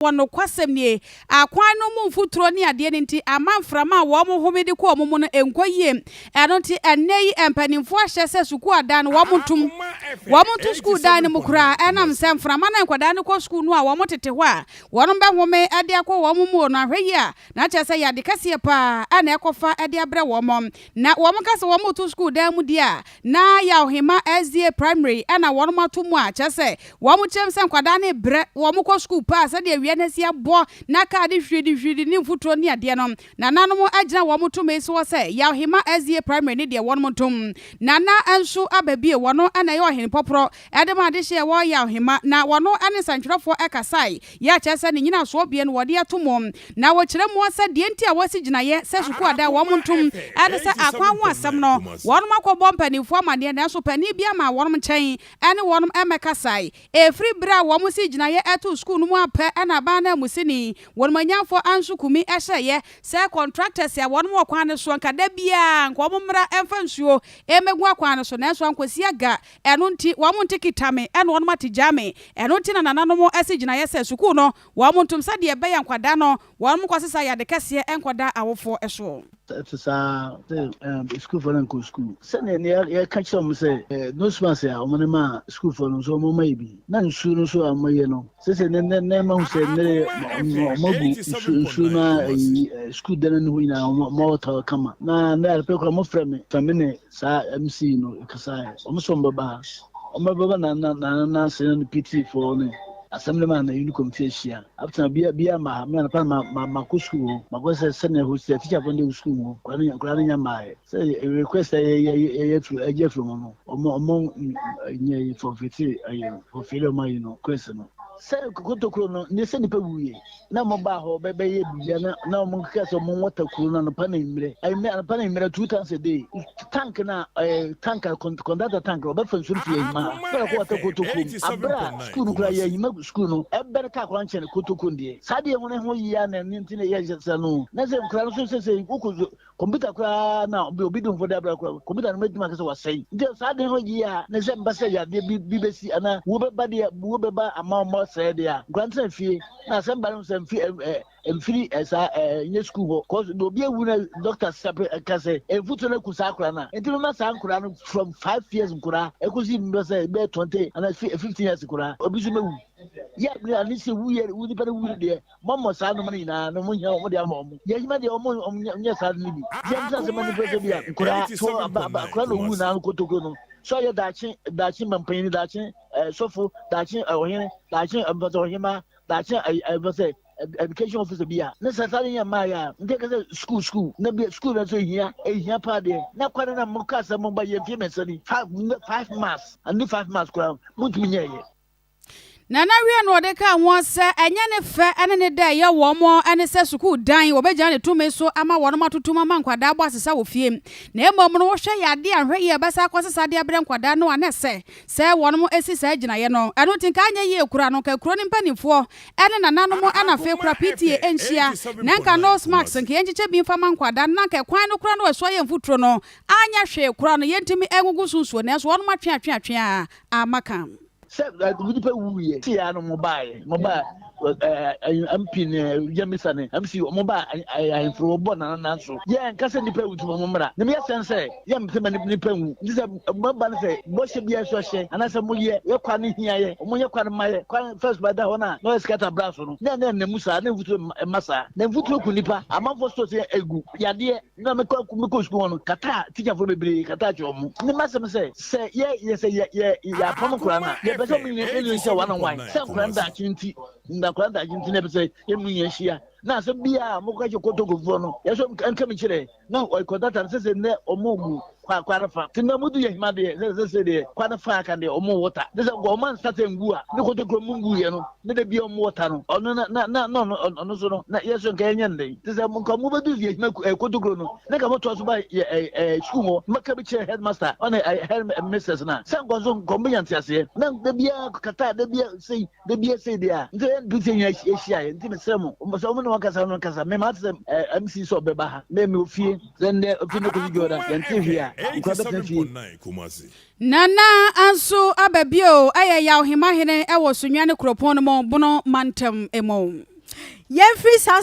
Wɔ nokwasɛm nie, akwan no mu mfuturo ne adeɛ no nti ama mframa a wɔn home de kɔ wɔn mu no nkɔ yie. Ɛno nti ɛnnɛ yi mpanimfoɔ ahyɛ sɛ sukuu adan no wɔn ntom. Wɔn nto sukuu dan no mu koraa ɛnam sɛ mframa no a nkwadaa no kɔ sukuu no a wɔn tete hɔ a wɔn bɛhome de akɔ wɔn mu no ahwɛ yie a na kyerɛ sɛ yɛ ade kɛseɛ paa na ɛkɔfa de abrɛ wɔn. Na wɔn ka sɛ wɔn reto sukuu dan mu deɛ a na Yawhema SDA Primary na wɔn ato mu a kyerɛ sɛ Wɔn kyerɛm sɛ nkwadaa no rebrɛ, wɔn kɔ sukuu paa sɛdeɛ awia no asi abɔ na kaa de hwiridi hwiridi ne mfuturo ne adeɛ no. Nananom agyina wɔn tumi soɔ sɛ Yaw Hema SDA Primary ne deɛ wɔnom ntom. Nana nso aba bio, wɔno na ɛyɛ ɔhene pɔporɔ de ma adehyeɛ ɛwɔ Yaw Hema na wɔno ne nsɛntwerɛfoɔ kasae yɛ a kyerɛ sɛ ne nyinasoɔ bien wɔde ato mu. Na wɔkyerɛ mua sɛ deɛ nti a wɔasi gyinaeɛ sɛ sukuu adan wɔn ntom ne sɛ akwan ho asɛm no wɔnom akɔbɔ mpaninfoɔ amaneɛ nanso panin bi ama wɔnom nkyɛn ne wɔn mmɛkasae. Ɛfiri berɛ a wɔsii gyinaeɛ too sukuu no mu ara pɛ na aban ananmusini, wɔnumanyamfoɔ Ansu Kumi hyɛeɛ sɛ contractors a wɔn wɔ kwan no soɔ nka da biara nka wɔn mmra mfa nsuo mmɛgu akwan no so nanso ankɔsi aga. Ɛno nti wɔn nte Kitame na wɔn ate Gyame. Ɛno nti na nananom asi gyinaeɛ sɛ sukuu no wɔn ntom sɛdeɛ ɛbɛyɛ nkwadaa no wɔn nkɔsesa yade kɛseɛ nkɔda awofoɔ soɔ. Ɛte saa sɛ sukuufoɔ no nkɔ sukuu. Sɛdeɛ ne yɛka kyerɛ wɔn sɛ nose mask a wɔde ma sukuufoɔ no nso wɔmma yɛ bi. Na nsuo no nso a wɔyɛ no, sɛsɛ ne ne ne mahu sɛ ne wɔagu nsuo nsuo no a ayi sukuu dan no hɔ nyinaa wɔawɔtɔ kama. Na ne adepɛ koraa wɔfrɛ me fa me ne saa MC no kasaeɛ. Wɔn nso wɔbɛba ha. Wɔbɛba na na na na ase ne PT foɔ ne assemblyman na unit committee ahyia. After bia bia ma ha me anapa ma ma makɔ school hɔ makɔ sɛ sɛnea hɔ sɛ teacher fo de school mu kora ne kora ne nya mmaeɛ sɛ request a yɛ yɛ yɛ yɛ firi ɛgye firi mu no ɔmo ɔmo nyɛ yi fɔfiti ɛyɛ fɔfiri ɔmo ayi no request no sɛ kotokuro no ne sɛ nipa wuiɛ na ɔmo baa hɔ bɛbɛyɛ biribi na na ɔmo keka sɛ ɔmo nwɔta kuro no anɔpa na mmerɛ ɛmɛ anɔpa na mmerɛ two times a day tank na ɛɛ tank kɔntata tank ɔbɛfa nsuo no fi ahima ha na ɔkɔ wɔta kotokuro mu abere a sukuu no kura yɛ ahima sukuu no ɛbɛn kaa kwan kyɛn kotoko deɛ saa deɛ ho ne ho yia na ɛno nti na ɛyɛ sɛ no na sɛ nkura no so sɛ sɛ wokɔ kɔmputa koraa na obi obi domfo de abira koraa kɔmputa no mɛtumi akasɛ wasɛe nti saa deɛ ho yia na sɛ mba sɛ yadeɛ bi bi bɛsi anaa wuo bɛba deɛ wuo bɛba ama ɔmɔ sɛɛ deɛ a nkura ntena fie na asɛm ba no sɛ mfi ɛ mfiri saa nyɛ sukuu hɔ cause obi ewu na doctor sape ɛka sɛ mfutuo no aku saa akora no a nti mema saa nkora no from 5 years nkora ekosi mbɛ sɛ bɛyɛ 20 ana 15 years nkora obi nso bɛwu yɛ abiri ani sɛ wu yɛ wu nipa no wu deɛ mɔmɔ saa nneɛma no nyinaa no mo hia wɔn de ama wɔn yɛ adwuma deɛ wɔn nyɛ saa no bi yɛ ntina sɛ ma nipa sɛ bi a nkora so aba aba akora na owu na kotoko no so ayɛ daakye daakye mampanyin daakye sɔfo daakye ɔhene daakye mpɛsɛ ɔhema daakye mpɛsɛ education officer bi a ne sɛ sáré yɛ mmaa yɛ a nti kɛsɛ school school na bi school na nso ehia ehia paa deɛ na kwan na mo kaa sɛ mo ba yɛ mfie 3 ni 5 5 months andi 5 months koraa mo ntumi nyɛ yɛ. Nana wie no ɔde ka ho sɛ ɛnyɛ ne fɛ ne ne dɛ ɛyɛ wɔn ne sɛ sukuu dan wɔbɛgyina ne tumi so ama wɔn atotom ama nkwadaa bɔ asesa wɔ fie na mmom no wohwɛ yɛ adeɛ a nhwɛ yie bɛsa akɔsesa de abrɛ nkwadaa no a na ɛsɛ sɛ wɔn esi saa gyinaeɛ no. Ɛno nti nka anyɛ yie kura no nka kuro ne mpanimfoɔ ɛne nananom ɛna afei kura PTA nhyia na nka nose mask nka yɛnkyekyɛ bi mfa ma nkwadaa no na nka kwan no kora no ɛso ayɛ mfuturo no anyɛ hwee kora no yɛntumi ɛngugu so nsuo nanso wɔn atwe atwe atwe a ama ka. Sɛ nipa wuyɛ ti ya no mo baayɛ mo ba ɛɛ MP ne yamisa ne MC mo ba ahemfo wɔbɔ nana nan so yɛ nkasa nipa wu tuma mo mmra ne yɛ sɛn sɛ yɛ mpɛ ma nipa wu nti sɛ mo ba no sɛ bɔhyɛ bi ɛso hyɛ anaasɛ mo yɛ yɛ kwa ne hia yɛ mo yɛ kwa no ma yɛ kwan first ba da hɔ na na ɔyɛ scatter bra so no ne ne na saa ne mfuturo mma saa na mfuturo ku nipa amanfo so sɛ egu yadeɛ na mekɔ mekɔ sukuu hɔ no kata tikyafoɔ bebree kata akyerɛ ɔmo ne ma sɛm sɛ sɛ yɛ yɛ sɛ yɛ yɛ yɛ apam nkora no a yɛpɛ sɛ ɔmo nyina ɛnyɛ nhyia one on one sɛ nkora no daakye nti na nkora no daakye nti na yɛpɛ sɛ yɛmu nyina hyia na asɛm biara mokɔ kyɛ kotokofoɔ no yɛsɛ nka mi kyerɛ na ɔkɔdata no sɛ sɛ nnɛ ɔmo gu kwa kwa no fa nti na mudu yɛ hima deɛ sɛ sɛ sɛ deɛ kwa no fa aka deɛ ɔmo wɔta ne sɛ ɔmo ansa sɛ ngu a ne kotokuro mu ngu yɛ no ne de bia ɔmo wɔta no ɔno na na na na ɔno ɔno so no na yɛ so nka yɛnyɛ nden te sɛ nka mo bɛdu yɛ hima kotokuro no ne ka mo toa so ba yɛ ɛ ɛ sukuu hɔ maka bi kyerɛ headmaster ɔne ɛ head mistress na sɛ nkɔ so nkɔ mo nya nteaseɛ na de bia kata de bia sei de bia sei deɛ a nti yɛn bi sɛ nyina ahyia yɛ nti mesrɛ mo sɛ ɔmo Ɔne wɔn kasa no kasa. Mema te sɛ MC sɛ ɔbɛba ha. Mɛ mi ofie sɛ nnɛ ofi ne kosi dwoɔda yɛnte hwee a nkura bɛtena fie. Nana Anso aba bio yɛ Yaw Hemahene wɔ Sunyani kuropɔn no mu, Bono mantam mu. Yɛmfiri saa.